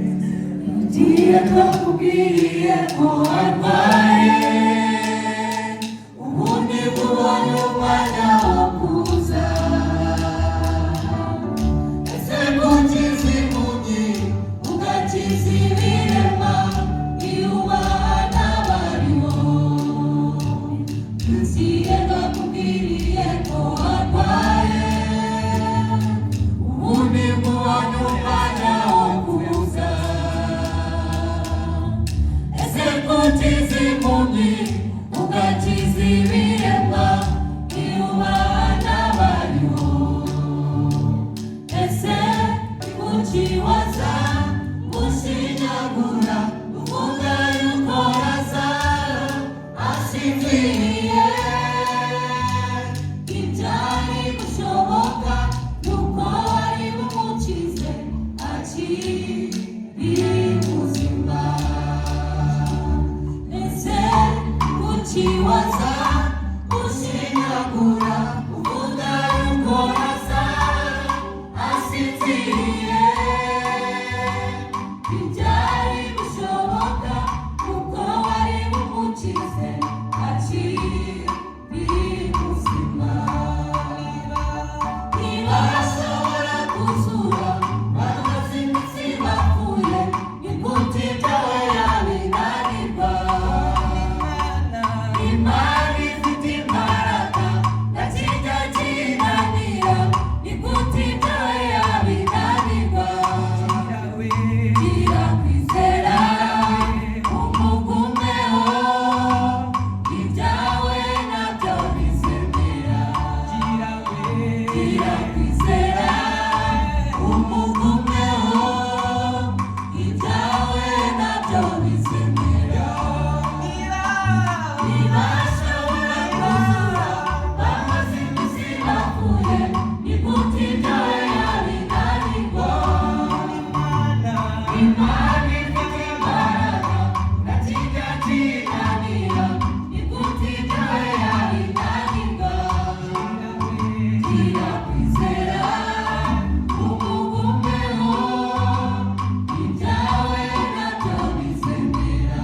Igihe twakubwiriye ko arwaye, ubundi bubonye umwanya wo kuza. Ese gukiza impumyi, ugakiza ibirema, iyubaha n'abariho? Igihe twakubwiriye ko arwaye, ubundi bubonye umwanya wo kuza. Ese gukiza impumyi, ugakiza ibirema, iyubaha n'abariho? Ese kuki waza gushinyagura, uvuga yuko Lazaro asinziriye? Ibyari gushoboka nuko wari bumukize akiri muzima. Ese kuki waza gushinyagura, uvuga yuko Lazaro asinziriye? Ibyari gushoboka kuko wari bumukize akiri muzima. Ntibashobora kuzura bamaze iminsi bapfuye, ni gute ibyawe yabinanirwa? Imana ifite imbaraga, nta kijya kinanira, ni gute ibyawe yabinanirwa? Gira kwizera, umugumeho, ibyawe nabyo bizemera. Gira kwizera, umugumeho, ibyawe nabyo bizemera. Ntibashobora kuzura bamaze iminsi bapfuye, ni gute ibyawe yabinanirwa? Imana ifite imbaraga, nta kijya kinanira, ni gute ibyawe yabinanirwa? Gira kwizera, umugumeho, ibyawe nabyo bizemera.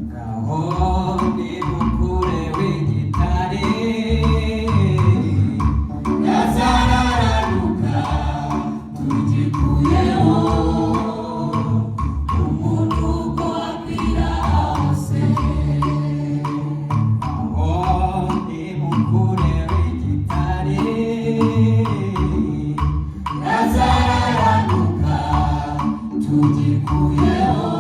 Ngaho nimukure w'igitare. Yazararanuka, tugikuyeho, umunuko wakwira hose. Ngaho nimukure w'igitare. Yazararanuka, tugikuyeho.